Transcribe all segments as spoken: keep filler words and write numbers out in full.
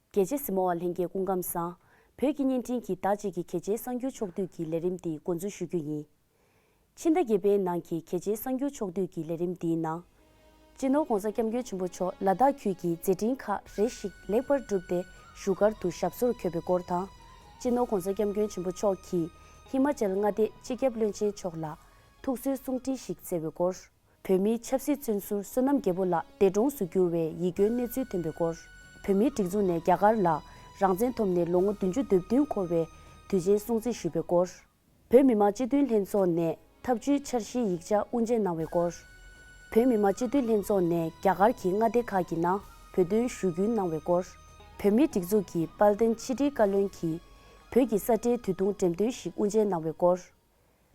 རྒྱལ་གཅེས་གཟིགས་མོ་བ་ལྷན་རྒྱས་སྐུ་ཁམས་བཟང་། བོད་ཀྱི་བརྙན་འཕྲིན་གྱི་ཟླ་གཅིག་གི་གལ་ཆེའི་གསར་འགྱུར་ཕྱོགས་བསྡུས་ཀྱི་ལས་རིམ་འདི་འགོ་འཛུགས་ཞུ་རྒྱུ་ཡིན། ཕྱི་ཟླ་བརྒྱད་པའི་ནང་གི་གལ་ཆེའི་གསར་འགྱུར་ཕྱོགས་བསྡུས་ཀྱི་ལས་རིམ་འདིའི་ནང་། སྤྱི་ནོར་༧གོང་ས་༧སྐྱབས་མགོན་ཆེན་པོ་མཆོག་ལ་དྭགས་ཁུལ་གྱི་མཛད་འཕྲིན་ཁག་རེ་ཞིག་ལེགས་པར་བསྒྲུབས་ཏེ་བཞུགས་སྒར་དུ་ཞབས་སོར་འཁོད་པའི་སྐོར་དང་། སྤྱི་ནོར་༧གོང་ས་༧སྐྱབས་མགོན་ཆེན་པོ་མཆོག་གིས་ཧི་མ་ཅལ་མངའ་སྡེའི་སྤྱི་ཁྱབ་བློན་ཆེན་མཆོག་ལ་ཐུགས་གསོའི་གསུང་འཕྲིན་ཞིག་བསྩལ་བའི་སྐོར། བོད་མིའི་ཆབ་སྲིད་བཙོན་ཟུར་བསོད་ནམས་རྒྱལ་པོ་ལགས་འདས་གྲོངས་སུ་གྱུར་བའི་ཡིད་སྐྱོའི་གནས་ཚུལ་ཐོན་པའི་སྐོར། བོད་མིའི་སྒྲིག་འཛུགས་ནས་རྒྱ་གར་ལ་རང་བཙན་ཐོབ་ནས་ལོ་ངོ་བདུན་ཅུ་དོན་བདུན་འཁོར་བའི་དུས་ཆེན་སྲུང་བརྩི་ཞུས་པའི་སྐོར། བོད་མི་མང་སྤྱི་འཐུས་ལྷན་ཚོགས་ནས་ཐབས་ཇུས་འཆར་གཞིའི་ཡིག་ཆ་དབུ་འབྱེད་གནང་བའི་སྐོར། བོད་མི་མང་སྤྱི་འཐུས་ལྷན་ཚོགས་ནས་རྒྱ་གར་གྱི་མངའ་སྡེ་ཁག་གི་ནང་བོད་དོན་ཞུ་སྐུལ་གནང་བའི་སྐོར། བོད་མིའི་སྒྲིག་འཛུགས་ཀྱི་དཔལ་ལྡན་ཕྱི་དྲིལ་བཀའ་བློན་གྱིས་བོད་ཀྱི་ས་ཁྲའི་དུས་ཐུང་འགྲེམས་སྟོན་ཞིག་དབུ་འབྱེད་གནང་བའི་སྐོར།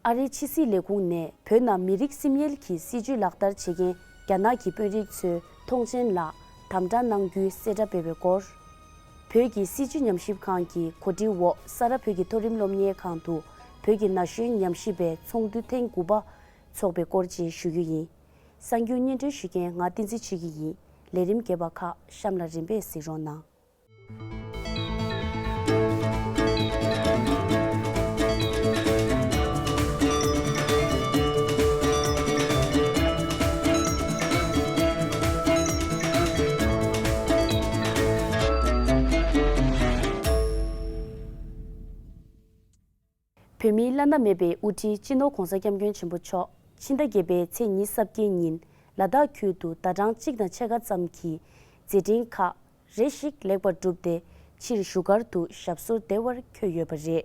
ཨ་རིའི་ཕྱི་སྲིད་ལས་ཁུངས་ནས་བོད་ནང་མི་རིགས་སིམ་འཡེལ་གྱི་སྲིད་བྱུས་ལག་བསྟར་བྱེད་མཁན་རྒྱ་ནག་གི་དཔོན་རིགས་ཚོའི་ཐོངས་མཆན་ལ་དམ་དྲག་གནང་རྒྱུའི་གསལ་བསྒྲགས་སྤེལ་བའི་སྐོར། བོད་ཀྱི་སྲིད་བྱུས་ཉམས་ཞིབ་ཁང་གི་གོ་སྒྲིག་འོག་ས་རཱ་བོད་ཀྱི་མཐོ་རིམ་སློབ་གཉེར་ཁང་དུ་བོད་ཀྱི་ན་གཞོན་ཉམས་ཞིབ་པའི་ཚོགས་འདུ་ཐེངས་དགུ་པ་འཚོགས་པའི་སྐོར་བཅས་ཞུ་རྒྱུ་ཡིན། གསར་འགྱུར་སྙན་སྒྲོན་ཞུ་མཁན་ང་བསྟན་འཛིན་ཆོས་སྐྱིད་ཡིན། ལས་རིམ་རྒྱས་པ་ཁག་གཤམ་ལ་རིམ་པས་གཟིགས་རོགས་གནང་། བོད་མིའི་བླ་ན་མེད་པའི་དབུ་ཁྲིད་སྤྱི་ནོར་༧གོང་ས་༧སྐྱབས་མགོན་ཆེན་པོ་མཆོག་ཕྱི་ཟླ་བརྒྱད་པའི་ཚེས་ཉི་ཤུ་རྩ་བརྒྱད་ཉིན་ལ་དྭགས་ཁུལ་དུ་ཟླ་གྲངས་གཅིག་དང་ཕྱེད་ཀ་ཙམ་གྱི་མཛད་འཕྲིན་ཁག་རེ་ཞིག་ལེགས་པར་གྲུབ་སྟེ་ཕྱིར་བཞུགས་སྒར་དུ་ཞབས་སོར་བདེ་བར་འཁོད་ཡོད་པ་རེད།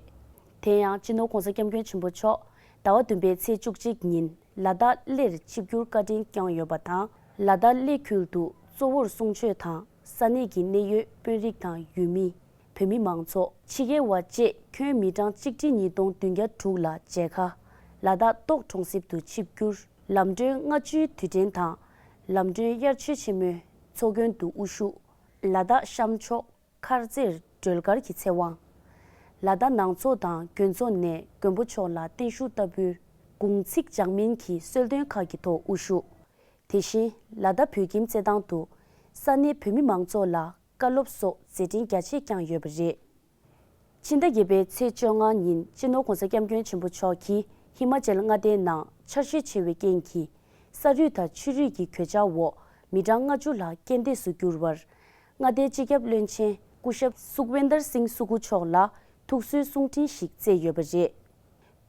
དེ་ཡང་སྤྱི་ནོར་༧གོང་ས་༧སྐྱབས་མགོན་ཆེན་པོ་མཆོག་ཟླ་བ་བདུན་པའི་ཚེས་བཅུ་གཅིག་ཉིན་ལ་དྭགས་གླེར་ཆིབས་བསྒྱུར་བཀའ་དྲིན་བསྐྱངས་ཡོད་པ་དང་། ལ་དྭགས་གླེ་ཁུལ་དུ་གཙོ་བོར་གསུང་ཆོས་དང་ས་གནས་ཀྱི་གནད་ཡོད་དཔོན་རིགས་དང་ཡུལ་མི། བོད་མི་མང་ཚོགས་ཕྱི་རྒྱལ་བ་བཅས་ཁྱོན་མི་གྲངས་གཅིག་ཁྲི་ཉིས་སྟོང་བདུན་བརྒྱ་དྲུག་ལ་མཇལ་ཁ། ལ་དྭགས་ཏོག་གྲོང་གསེབ་ཏུ་ཆིབས་བསྒྱུར། ལམ་གྲོན་ལྔ་བཅུའི་དུས་དྲན་དང་། ལམ་གྲོན་དབྱར་ཆོས་ཆེན་མོའི་ཚོགས་མགོན་དུ་དབུ་བཞུགས། ལ་དྭགས་གཤམ་ཕྱོགས་མཁར་རྩེར་སྒྲོལ་དཀར་གྱི་ཚེ་དབང་། ལ་དྭགས་ནང་ཚོགས་དང་མགོན་ཚོགས་ནས་མགོན་པོ་མཆོག་ལ་བརྟན་བཞུགས་ལྟ་བུའི་དགུང་ཚིགས་འཇགས་མིན་གྱི་གསོལ་སྟོན་ཁག་གི་ཐོག་དབུ་བཞུགས། དེ་བཞིན་ལ་དྭགས་བོད་ཁྱིམ་རྩེད་ཐང་དུ་ས་གནས་བོད་མི་མང་ཚོགས་ལ་བཀའ་སློབ་སོགས་མཛད་འཕྲིན་རྒྱ་ཆེ་བསྐྱངས་ཡོད་པ་རེད། ཕྱི་ཟླ་བརྒྱད་པའི་ཚེས་བཅོ་ལྔ་ཉིན་སྤྱི་ནོར་༧གོང་ས་༧སྐྱབས་མགོན་ཆེན་པོ་མཆོག་གིས་ཧི་མ་ཅལ་མངའ་སྡེའི་ནང་ཆར་ཞོད་ཆེ་བའི་རྐྱེན་གྱིས་ས་རུད་དང་ཆུ་རུད་ཀྱི་གོད་ཆག་འོག་མི་གྲངས་ལྔ་བཅུ་ལྷག་རྐྱེན་འདས་སུ་གྱུར་བར། མངའ་སྡེའི་སྤྱི་ཁྱབ་བློན་ཆེན་སྐུ་ཞབས་སུག་ཝེན་དར་སིང་སུ་ཁུ་མཆོག་ལ་ཐུགས་གསོའི་གསུང་འཕྲིན་ཞིག་བསྩལ་ཡོད་པ་རེད།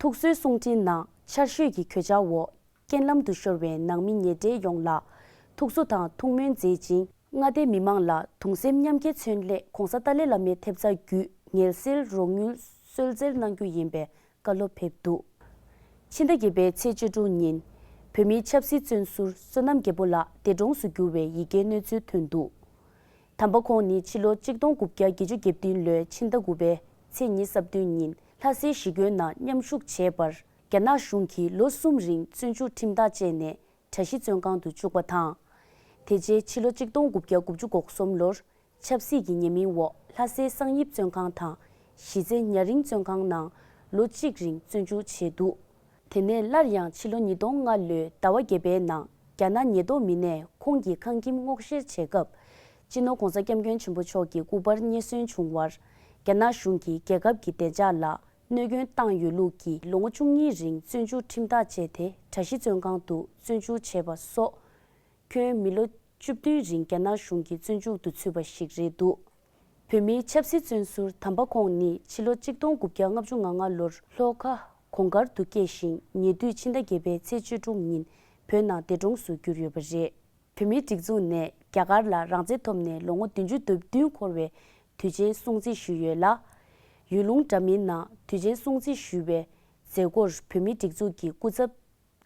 ཐུགས་གསོའི་གསུང་འཕྲིན་ནང་ཆར་ཞོད་ཀྱི་གོད་ཆག་འོག་རྐྱེན་ལམ་དུ་ཤོར་བའི་ནང་མི་ཉེ་འབྲེལ་ཡོངས་ལ་ཐུགས་གསོ་དང་ཐུགས་སྨོན་མཛད་ཅིང་། མངའ་སྡེའི་མི་མང་ལ་གདུང་སེམས་མཉམ་སྐྱེད་མཚོན་སླད་༧གོང་ས་ཏཱ་ལའི་བླ་མའི་ཐེབས་རྩ་བརྒྱུད་ངལ་སེལ་རོགས་དངུལ་གསོལ་སྩལ་གནང་རྒྱུ་ཡིན་པའི་བཀའ་སློབ་ཕེབས་འདུག་ཕྱི་ཟླ་བརྒྱད་པའི་ཚེས་བཅུ་དྲུག་ཉིན་བོད་མིའི་ཆབ་སྲིད་བཙོན་ཟུར་བསོད་ནམས་རྒྱལ་པོ་ལགས་འདས་གྲོངས་སུ་གྱུར་བའི་ཡི་གེའི་གནས་ཚུལ་ཐོན་འདུག་དམ་པ་ཁོང་ནི་ཕྱི་ལོ་གཅིག་སྟོང་དགུ་བརྒྱ་བརྒྱད་ཅུ་གྱ་བདུན་ལོའི་ཕྱི་ཟླ་དགུ་པའི་ཚེས་ཉི་ཤུ་རྩ་བདུན་ཉིན་ལྷ་སའི་གཞིས་དགོན་ནང་མཉམ་ཞུགས་བྱས་པར་རྒྱ་ནག་གཞུང་གིས་ལོ་གསུམ་རིང་བཙོན་འཇུག་ཁྲིམས་ཐག་བཅད་ནས་གྲྭ་བཞི་བཙོན་ཁང་དུ་བཅུག་པ་དང་། དེ་རྗེས་ཕྱི་ལོ་གཅིག་སྟོང་དགུ་བརྒྱ་དགུ་བཅུ་གོ་གསུམ་ལོར་ཆབ་སྲིད་ཀྱི་ཉེས་མིང་འོག་ལྷ་སའི་གསང་ཡིབ་བཙོན་ཁང་དང་གཞིས་རྩེ་ཉ་རིང་བཙོན་ཁང་ནང་ལོ་གཅིག་རིང་བཙོན་འཇུག་བྱས་འདུག་དེ་ནས་སླར་ཡང་ཕྱི་ལོ་ཉིས་སྟོང་ལྔ་ལོའི་ཟླ་བ་བརྒྱད་པའི་ནང་རྒྱ་ནག་ཉེན་རྟོག་མི་སྣས་ཁོང་གི་ཁང་ཁྱིམ་སྔོག་བཤེར་བྱེད་སྐབས། སྤྱི་ནོར་༧གོང་ས་༧སྐྱབས་མགོན་ཆེན་པོ་མཆོག་གི་སྐུ་པར་རྙེད་སོན་བྱུང་བར། རྒྱ་ནག་གཞུང་གིས་རྒྱལ་ཁབ་ཀྱི་བདེ་འཇགས་ལ་གནོད་སྐྱོན་བཏང་ཡོད་ལུགས་ཀྱི་ལོ་ངོ་བཅུ་གཉིས་རིང་བཙོན་འཇུག་ཁྲིམས་ཐག་བཅད་དེ་གྲྭ་བཞི་བཙོན་ཁང་དུ་བཙོན་འཇུག་བྱས་པ་སོགས། ཁྱོན་མི་ལོ་བཅུ་བདུན་རིང་རྒྱ་ནག་གཞུང་གི་བཙོན་འཇུག་ཏུ་ཚུད་པ་ཞིག་རེད་འདུག་བོད་མིའི་ཆབ་སྲིད་བཙོན་ཟུར་དམ་པ་ཁོང་ནི་ཕྱི་ལོ་གཅིག་སྟོང་དགུ་བརྒྱ་ལྔ་བཅུ་ང་ལྔ་ལོར་ལྷོ་ཁ་གོང་དཀར་དུ་སྐྱེས་ཤིང་ཉེ་དུས་ཕྱི་ཟླ་བརྒྱད་པའི་ཚེས་བཅུ་དྲུག་ཉིན་བོད་ནང་འདས་གྲོངས་སུ་གྱུར་ཡོད་པ་རེད། བོད་མིའི་སྒྲིག་འཛུགས་ནས་རྒྱ་གར་ལ་རང་བཙན་ཐོབ་ནས་ལོ་ངོ་བདུན་ཅུ་དོན་བདུན་འཁོར་བའི་དུས་ཆེན་སྲུང་བརྩི་ཞུས་ཡོད་ལ། ཡུལ་ལུང་འདྲ་མིན་ནང་དུས་ཆེན་སྲུང་བརྩི་ཞུ་བའི་མཛད་སྒོར་བོད་མིའི་སྒྲིག་འཛུགས་ཀྱི་སྐུ་ཚབ་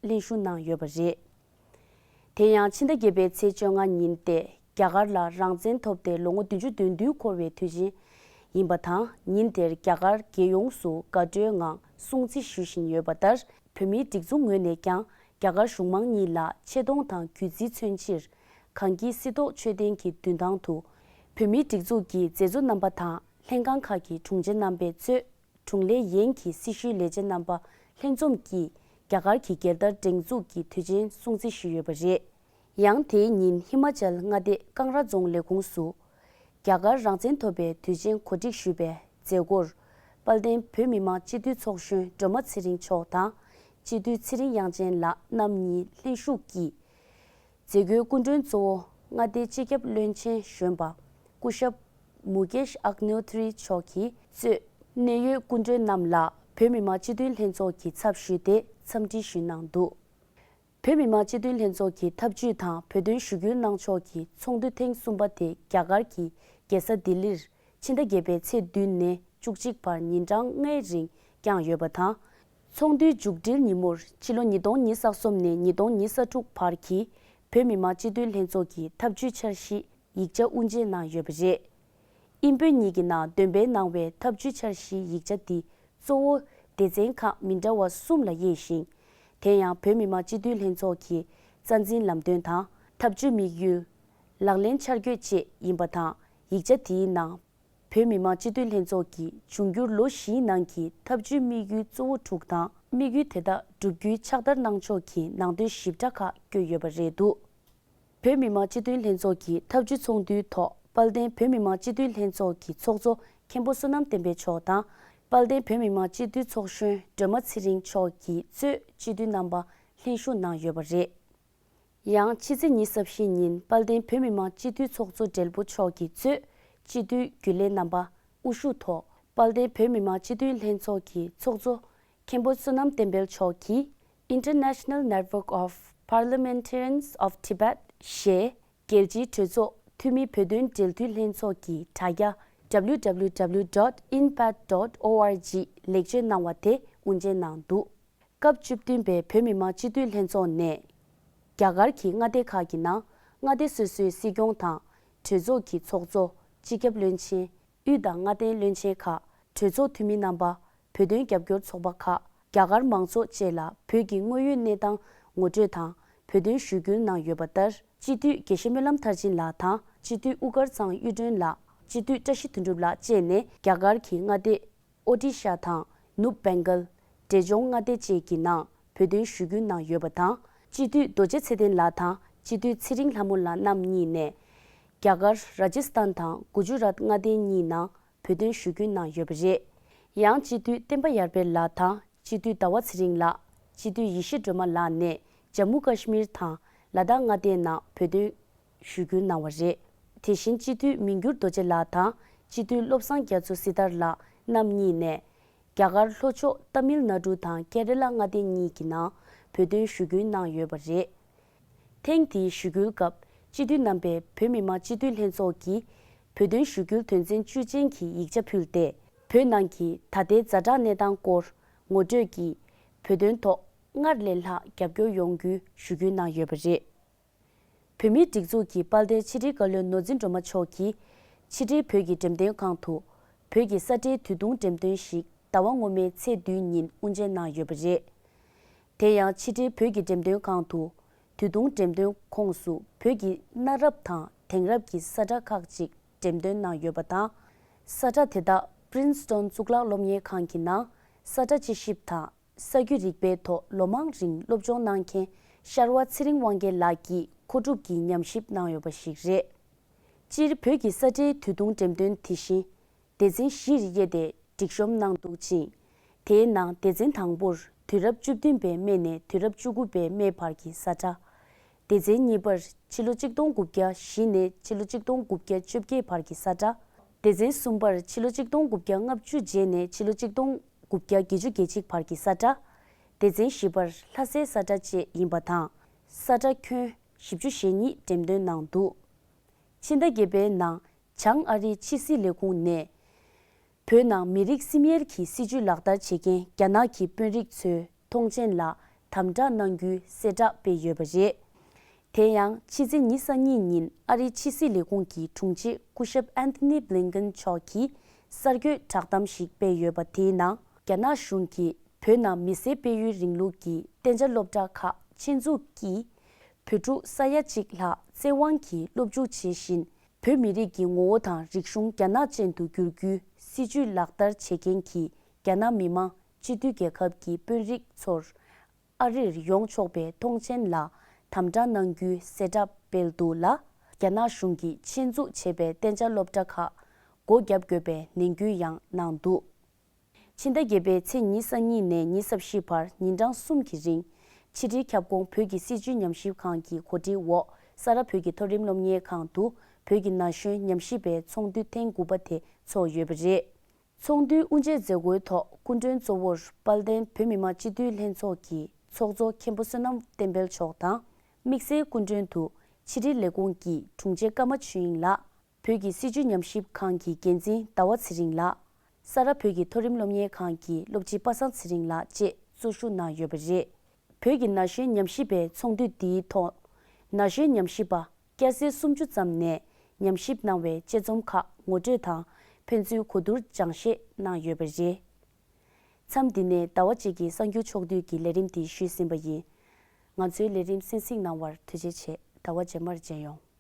ལྷན་ཞུགས་གནང་ཡོད་པ་རེད། དེ་ཡང་ཕྱི་ཟླ་བརྒྱད་པའི་ཚེས་བཅོ་ལྔ་ཉིན་ཏེ་རྒྱ་གར་ལ་རང་བཙན་ཐོབ་སྟེ་ལོ་ངོ་བདུན་ཅུ་དོན་བདུན་འཁོར་བའི་དུས་ཆེན་ཡིན་པ་དང་། ཉིན་དེར་རྒྱ་གར་རྒྱལ་ཡོངས་སུ་དགའ་སྤྲོའི་ངང་སྲུང་བརྩི་ཞུ་བཞིན་ཡོད་པ་ལྟར། བོད་མིའི་སྒྲིག་འཛུགས་ངོས་ནས་ཀྱང་རྒྱ་གར་གཞུང་མང་གཉིས་ལ་ཆེ་མཐོང་དང་གུས་བརྩི་མཚོན་ཕྱིར། གངས་སྐྱིད་སྲིད་ཐོག་མཆོད་རྟེན་གྱི་མདུན་ཐང་དུ། བོད་མིའི་སྒྲིག་འཛུགས་ཀྱི་མཛད་གཙོ་རྣམ་པ་དང་ལྷན་ཁང་ཁག་གི་དྲུང་ཆེ་རྣམ་པས་གཙོས། དྲུང་ལས་ཡན་གྱི་སྲི་ཞུའི་ལས་བྱེད་རྣམ་པ་ལྷན་འཛོམས་ཀྱིས་རྒྱ་གར་གྱི་རྒྱལ་དར་སྒྲེང་འཛུགས་ཀྱི་དུས་ཆེན་སྲུང་བརྩི་ཞུས་ཡོད་པ་རེད། ཡང་དེའི་ཉིན་ཧི་མ་ཅལ་མངའ་སྡེ་ཀང་ར་རྫོང་ལས་ཁུངས་སུ། རྒྱ་གར་རང་བཙན་ཐོབ་པའི་དུས་ཆེན་གོ་སྒྲིག་ཞུས་པའི་མཛད་སྒོར། དཔལ་ལྡན་བོད་མི་མང་སྤྱི་འཐུས་ཚོགས་གཞོན་སྒྲོལ་མ་ཚེ་རིང་མཆོག་དང་། སྤྱི་འཐུས་ཚེ་རིང་དབྱངས་ཅན་ལགས་རྣམ་གཉིས་ལྷན་ཞུགས་ཀྱིས། མཛད་སྒོའི་སྐུ་མགྲོན་གཙོ་བོ་མངའ་སྡེའི་སྤྱི་ཁྱབ་བློན་ཆེན་གཞོན་པ་སྐུ་ཞབས་མུ་ཀེཤ་ཨག་ནོ་ཐི་རི་མཆོག་གིས་གཙོས། གནད་ཡོད་སྐུ་མགྲོན་རྣམས་ལ་བོད་མི་མང་སྤྱི་འཐུས་ལྷན་ཚོགས་ཀྱི་ཚབ་ཞུས་ཏེ་འཚམས་འདྲི་ཞུས་གནང་འདུག་བོད་མི་མང་སྤྱི་འཐུས་ལྷན་ཚོགས་ཀྱི་ཐབས་ཇུས་དང་བོད་དོན་ཞུ་སྐུལ་གནང་ཕྱོགས་ཀྱི་ཚོགས་འདུ་ཐེངས་གསུམ་པ་དེ་རྒྱ་གར་གྱི་རྒྱལ་ས་ལྡི་ལིར་ཕྱི་ཟླ་བརྒྱད་པའི་ཚེས་བདུན་ནས་བཅུ་གཅིག་བར་ཉིན་གྲངས་ལྔའི་རིང་བསྐྱངས་ཡོད་པ་དང་། ཚོགས་འདུའི་མཇུག་སྒྲིལ་ཉིན་མོར་ཕྱི་ལོ་ཉིས་སྟོང་ཉི་ཤུ་རྩ་གསུམ་ནས་ཉིས་སྟོང་ཉི་ཤུ་རྩ་དྲུག་བར་གྱི་བོད་མི་མང་སྤྱི་འཐུས་ལྷན་ཚོགས་ཀྱི་ཐབས་ཇུས་འཆར་གཞི་ཡིག་ཆ་དབུ་འབྱེད་གནང་ཡོད་པ་རེད། དབྱིན་བོད་གཉིས་ཀྱི་ནང་འདོན་སྤེལ་གནང་བའི་ཐབས་ཇུས་འཆར་གཞིའི་ཡིག་ཆ་འདི་གཙོ་བོ་སྡེ་ཚན་ཁག་མི་འདྲ་བ་གསུམ་ལ་དབྱེ་ཞིང་། དེ་ཡང་བོད་མི་མང་སྤྱི་འཐུས་ལྷན་ཚོགས་ཀྱི་རྩ་འཛིན་ལམ་སྟོན་དང་ཐབས་ཇུས་དམིགས་ཡུལ། ལག་ལེན་འཆར་འགོད་བཅས་ཡིན་པ་དང་། ཡིག་ཆ་དེའི་ནང་བོད་མི་མང་སྤྱི་འཐུས་ལྷན་ཚོགས་ཀྱི་འབྱུང་འགྱུར་ལོ་བཞིའི་ནང་གི་ཐབས་ཇུས་དམིགས་ཡུལ་གཙོ་བོ་དྲུག་དང་། དམིགས་ཡུལ་དེ་དག་བསྒྲུབ་རྒྱུའི་ཕྱག་བསྟར་གནང་ཕྱོགས་ཀྱི་ནང་དོན་ཞིབ་ཕྲ་ཁག་བཀོད་ཡོད་པ་རེད་འདུག་བོད་མི་མང་སྤྱི་འཐུས་ལྷན་ཚོགས་ཀྱི་ཐབས་ཇུས་ཚོགས་འདུའི་ཐོག་དཔལ་ལྡན་བོད་མི་མང་སྤྱི་འཐུས་ལྷན་ཚོགས་ཀྱི་ཚོགས་གཙོ་མཁན་པོ་བསོད་ནམས་བསྟན་འཕེལ་མཆོག་དང་། དཔལ་ལྡན་བོད་མི་མང་སྤྱི་འཐུས་ཚོགས་གཞོན་སྒྲོལ་མ་ཚེ་རིང་མཆོག་གིས་གཙོས་སྤྱི་འཐུས་རྣམ་པ་ལྷན་ཞུགས་གནང་ཡོད་པ་རེད། ཡང་ཕྱི་ཚེས་ཉི་ཤུ་རྩ་བཞི་ཉིན་དཔལ་ལྡན་བོད་མི་མང་སྤྱི་འཐུས་ཚོགས་གཙོ་སྦྲེལ་པོ་མཆོག་གིས་གཙོས་སྤྱི་འཐུས་རྒྱུན་ལས་རྣམ་པ་དབུ་བཞུགས་ཐོག་དཔལ་ལྡན་བོད་མི་མང་སྤྱི་འཐུས་ལྷན་ཚོགས་ཀྱི་ཚོགས་གཙོ་མཁན་པོ་བསོད་ནམས་བསྟན་འཕེལ་མཆོག་གིས། International Network of Parliamentarians of Tibet ཞེས་རྒྱལ་སྤྱིའི་གྲོས་ཚོགས་འཐུས་མི་བོད་དོན་འབྲེལ་མཐུད་ལྷན་ཚོགས་ཀྱི་དྲ་རྒྱ་W W W dot inpat dot org ལེགས་བཅོས་གནང་བ་དེ་དབུ་འབྱེད་གནང་འདུག་སྐབས་བཅུ་བདུན་པའི་བོད་མི་མང་སྤྱི་འཐུས་ལྷན་ཚོགས་ནས། རྒྱ་གར་གྱི་མངའ་སྡེ་ཁག་གི་ནང་མངའ་སྡེ་སོ་སོའི་སྲིད་སྐྱོང་དང་། གྲོས་ཚོགས་ཀྱི་ཚོགས་གཙོ། སྤྱི་ཁྱབ་བློན་ཆེན། དབུས་དང་མངའ་སྡེའི་བློན་ཆེན་ཁག་གྲོས་ཚོགས་འཐུས་མི་རྣམ་པ། བོད་དོན་རྒྱབ་སྐྱོར་ཚོགས་པ་ཁག་རྒྱ་གར་མང་ཚོགས་བཅས་ལ་བོད་ཀྱི་དངོས་ཡོད་གནས་སྟངས་ངོ་སྤྲོད་དང་། བོད་དོན་ཞུ་སྐུལ་གནང་ཡོད་པ་ལྟར། སྤྱི་འཐུས་དགེ་བཤེས་སྨོན་ལམ་མཐར་ཕྱིན་ལགས་དང་། སྤྱི་འཐུས་དབུ་དཀར་ཚང་གཡུ་སྒྲོན་ལགས། སྤྱི་འཐུས་བཀྲ་ཤིས་དོན་གྲུབ་ལགས་བཅས་ནས་རྒྱ་གར་གྱི་མངའ་སྡེ། ཨོ་ཏི་ཤ་དང་ནུབ་བེང་གལ། འབྲས་ལྗོངས་མངའ་སྡེ་བཅས་ཀྱི་ནང་བོད་དོན་ཞུ་སྐུལ་གནང་ཡོད་པ་དང་། སྤྱི་འཐུས་རྡོ་རྗེ་ཚེ་བརྟན་ལགས་དང་སྤྱི་འཐུས་ཚེ་རིང་ལྷ་མོ་ལགས་རྣམ་གཉིས་ནས། རྒྱ་གར་ར་ཇི་སི་ཐན་དང་གུ་ཇུ་རཱཏ་མངའ་སྡེ་གཉིས་ནང་བོད་དོན་ཞུ་སྐུལ་གནང་ཡོད་པ་རེད། ཡང་སྤྱི་འཐུས་བསྟན་པ་ཡར་འཕེལ་ལགས་དང་སྤྱི་འཐུས་ཟླ་བ་ཚེ་རིང་ལགས། སྤྱི་འཐུས་ཡེ་ཤེས་སྒྲོལ་མ་ལགས་ནས་ཇམ་མུ་ཀ་ཤི་མིར་དང་ལ་དྭགས་མངའ་སྡེའི་ནང་བོད་དོན་ཞུ་སྐུལ་གནང་བ་རེད། དེ་བཞིན་སྤྱི་འཐུས་མི་འགྱུར་རྡོ་རྗེ་ལགས་དང་སྤྱི་འཐུས་བློ་བཟང་རྒྱ་མཚོ་སྲི་ཐར་ལགས་རྣམ་གཉིས་ནས། རྒྱ་གར་ལྷོ་ཕྱོགས་ཏ་མིལ་ནཱ་ཌུ་དང་ཀེ་ར་ལ་མངའ་སྡེ་གཉིས་ཀྱི་ནང་བོད་དོན་ཞུ་སྐུལ་གནང་ཡོད་པ་རེད། ཐེངས་འདིའི་ཞུ་སྐུལ་སྐབས་སྤྱི་འཐུས་རྣམ་པས་བོད་མི་མང་སྤྱི་འཐུས་ལྷན་ཚོགས་ཀྱིས་བོད་དོན་ཞུ་སྐུལ་དོན་ཚན་བཅུ་ཅན་གྱི་ཡིག་ཆ་ཕུལ་ཏེ། བོད་ནང་གི་ད་ལྟའི་ཛ་དྲག་གནས་སྟངས་སྐོར་ངོ་སྤྲོད་ཀྱིས། བོད་དོན་ཐོག་སྔར་ལས་ལྷག་རྒྱབ་སྐྱོར་ཡོང་རྒྱུའི་ཞུ་སྐུལ་གནང་ཡོད་པ་རེད། བོད་མིའི་སྒྲིག་འཛུགས་ཀྱི་དཔལ་ལྡན་ཕྱི་དྲིལ་བཀའ་བློན་ནོར་འཛིན་སྒྲོལ་མ་མཆོག་གིས། ཕྱི་དྲིལ་བོད་ཀྱི་འགྲེམས་སྟོན་ཁང་དུ། བོད་ཀྱི་ས་ཁྲའི་དུས་ཐུང་འགྲེམས་སྟོན་ཞིག་ཟླ་བ་སྔོན་མའི་ཚེས་བདུན་ཉིན་དབུ་འབྱེད་གནང་ཡོད་པ་རེད། དེ་ཡང་ཕྱི་དྲིལ་བོད་ཀྱི་འགྲེམས་སྟོན་ཁང་དུ། དུས་ཐུང་འགྲེམས་སྟོན་ཁོངས་སུ་བོད་ཀྱི་གནའ་རབས་དང་དེང་རབས་ཀྱི་ས་ཁྲ་ཁག་ཅིག་འགྲེམས་སྟོན་གནང་ཡོད་པ་དང་། ས་ཁྲ་དེ་དག་པི་རིན་སི་ཊོན་གཙུག་ལག་སློབ་གཉེར་ཁང་གི་ནང་ས་ཁྲ་དཔྱད་ཞིབ་དང་། ས་རྒྱུས་རིག་པའི་ཐོག་ལོ་མང་རིང་སློབ་སྦྱོང་གནང་མཁན་ཤར་བ་ཚེ་རིང་དབང་རྒྱལ་ལགས་ཀྱིས་མཁོ་སྒྲུབ་ཀྱིས་ཉམས་ཞིབ་གནང་ཡོད་པ་ཞིག་རེད། སྤྱིར་བོད་ཀྱི་ས་ཁྲའི་དུས་ཐུང་འགྲེམས་སྟོན་དེ་བཞིན་སྡེ་ཚན་བཞིར་དབྱེ་སྟེ་སྒྲིག་གཤོམ་གནང་འདུག་ཅིང་། དེའི་ནང་སྡེ་ཚན་དང་པོར་དུས་རབས་བཅུ་བདུན་པའི་སྨད་ནས་དུས་རབས་བཅུ་དགུ་པའི་སྨད་བར་གྱི་ས་ཁྲ། སྡེ་ཚན་གཉིས་པར་ཕྱི་ལོ་གཅིག་སྟོང་དགུ་བརྒྱ་བཞི་ནས་ཕྱི་ལོ་གཅིག་སྟོང་དགུ་བརྒྱ་བཅོ་བརྒྱད་བར་གྱི་ས་ཁྲ། སྡེ་ཚན་གསུམ་པར་ཕྱི་ལོ་གཅིག་སྟོང་དགུ་བརྒྱ་ལྔ་བཅུ་རྗེས་ནས་ཕྱི་ལོ་གཅིག་སྟོང་དགུ་བརྒྱ་བརྒྱད་ཅུ་གྱ་གཅིག་བར་གྱི་ས་ཁྲ། སྡེ་ཚན་བཞི་པར་ལྷ་སའི་ས་ཁྲ་བཅས་ཡིན་པ་དང་། ས་ཁྲ་ཁྱོན་བཞི་བཅུ་ཞེ་གཉིས་འགྲེམས་སྟོན་གནང་འདུག་ཕྱི་ཟླ་བརྒྱད་པའི་ནང་བྱང་ཨ་རིའི་ཕྱི་སྲིད་ལས་ཁུངས་ནས། བོད་ནང་མི་རིགས་སིམ་ཡལ་གྱི་སྲིད་བྱུས་ལག་བསྟར་བྱེད་མཁན་རྒྱ་ནག་གི་དཔོན་རིགས་ཚོའི་མཐོང་མཆན་ལ་དམ་དྲག་གནང་རྒྱུའི་གསལ་བསྒྲགས་སྤེལ་ཡོད་པ་རེད། དེ་ཡང་ཕྱི་ཚེས་ཉི་ཤུ་རྩ་གཉིས་ཉིན་ཨ་རིའི་ཕྱི་སྲིད་ལས་ཁུངས་ཀྱི་དྲུང་ཆེ་སྐུ་ཞབས་ཨན་ཐོ་ནི་བྷི་ལིན་ཀེན་མཆོག་གིས་གསར་འགོད་བསྒྲགས་གཏམ་ཞིག་སྤེལ་ཡོད་པ་དེའི་ནང་། རྒྱ་ནག་གཞུང་གིས་བོད་ནང་མི་སེར་སྤེལ་ཡུལ་རིང་ལུགས་ཀྱི་གཏན་འཇགས་སློབ་གྲྭ་ཁག་ཆེད་འཛུགས་ཀྱིས། བོད་ཕྲུག་ས་ཡ་གཅིག་ལྷག་བཙན་དབང་གིས་སློབ་འཇུག་བྱེད་བཞིན། བོད་མི་རིགས་ཀྱི་ངོ་བོ་དང་རིག་གཞུང་རྒྱ་ནག་ཅན་དུ་བསྒྱུར་རྒྱུའི་སྲིད་བྱུས་ལག་བསྟར་བྱེད་མཁན་གྱི་རྒྱ་ནག་མི་མང་སྤྱི་འཐུས་རྒྱལ་ཁབ་ཀྱི་དཔོན་རིགས་ཚོར་ཨ་རིར་ཡོང་ཆོག་པའི་མཐོང་མཆན་ལ་དམ་དྲག་གནང་རྒྱུའི་གསལ་བསྒྲགས་སྤེལ་འདུག་ལ། རྒྱ་ནག་གཞུང་གིས་ཆེད་འཛུགས་བྱས་པའི་གཏན་འཇགས་སློབ་གྲྭ་ཁག་སྒོ་བརྒྱབ་དགོས་པའི་ནན་སྐུལ་ཡང་གནང་འདུག་ཕྱི་ཟླ་བརྒྱད་པའི་ཚེས་ཉི་ཤུ་རྩ་གཉིས་ནས་ཉི་ཤུ་རྩ་བཞི་བར་ཉིན་གྲངས་གསུམ་གྱི་རིང་། ཕྱི་དྲིལ་ཁྱབ་ཁོངས་བོད་ཀྱི་སྲིད་བྱུས་ཉམས་ཞིབ་ཁང་གི་གོ་སྒྲིག་འོག་ས་རཱ་བོད་ཀྱི་མཐོ་རིམ་སློབ་གཉེར་ཁང་དུ་བོད་ཀྱི་ན་གཞོན་ཉམས་ཞིབ་པའི་ཚོགས་འདུ་ཐེངས་དགུ་པ་དེ་ཚོགས་ཡོད་པ་རེད། ཚོགས་འདུའི་དབུ་འབྱེད་མཛད་སྒོའི་ཐོག་སྐུ་མགྲོན་གཙོ་བོར་དཔལ་ལྡན་བོད་མི་མང་སྤྱི་འཐུས་ལྷན་ཚོགས་ཀྱི་ཚོགས་གཙོ་མཁན་པོ་བསོད་ནམས་བསྟན་འཕེལ་མཆོག་དང་། དམིགས་བསལ་སྐུ་མགྲོན་དུ་ཕྱི་དྲིལ་ལས་ཁུངས་ཀྱི་དྲུང་ཆེ་ཀརྨ་ཆོས་དབྱིངས་ལགས། བོད་ཀྱི་སྲིད་བྱུས་ཉམས་ཞིབ་ཁང་གི་འགན་འཛིན་ཟླ་བ་ཚེ་རིང་ལགས། ས་རཱ་བོད་ཀྱི་མཐོ་རིམ་སློབ་གཉེར་ཁང་གི་སློབ་སྤྱི་པ་སངས་ཚེ་རིང་ལགས་བཅས་གཙོ་བཞུགས་གནང་ཡོད་པ་རེད། བོད་ཀྱི་ན་གཞོན་ཉམས་ཞིབ་པའི་ཚོགས་འདུ་འདིའི་ཐོག་ན་གཞོན་ཉམས་ཞིབ་པ་སྐྱ་སེར་སུམ་ཅུ་ཙམ་ནས་ཉམས་ཞིབ་གནང་བའི་དཔྱད་རྩོམ་ཁག་ངོ་སྤྲོད་དང་ཕན་ཚུན་གོ་བསྡུར་སྦྱང་བཤད་གནང་ཡོད་པ་རེད། མཚམས་འདི་ནས་ཟླ་བ་གཅིག་གི་གསར་འགྱུར་ཕྱོགས་བསྡུས་ཀྱི་ལས་རིམ་འདི་ཞུས་ཟིན་པ་ཡིན། ང་ཚོའི་ལས་རིམ་གསན་གཟིགས་གནང་བར་ཐུགས་རྗེ་ཆེ། ཟླ་བ་རྗེས་མར་མཇལ་ཡོང་།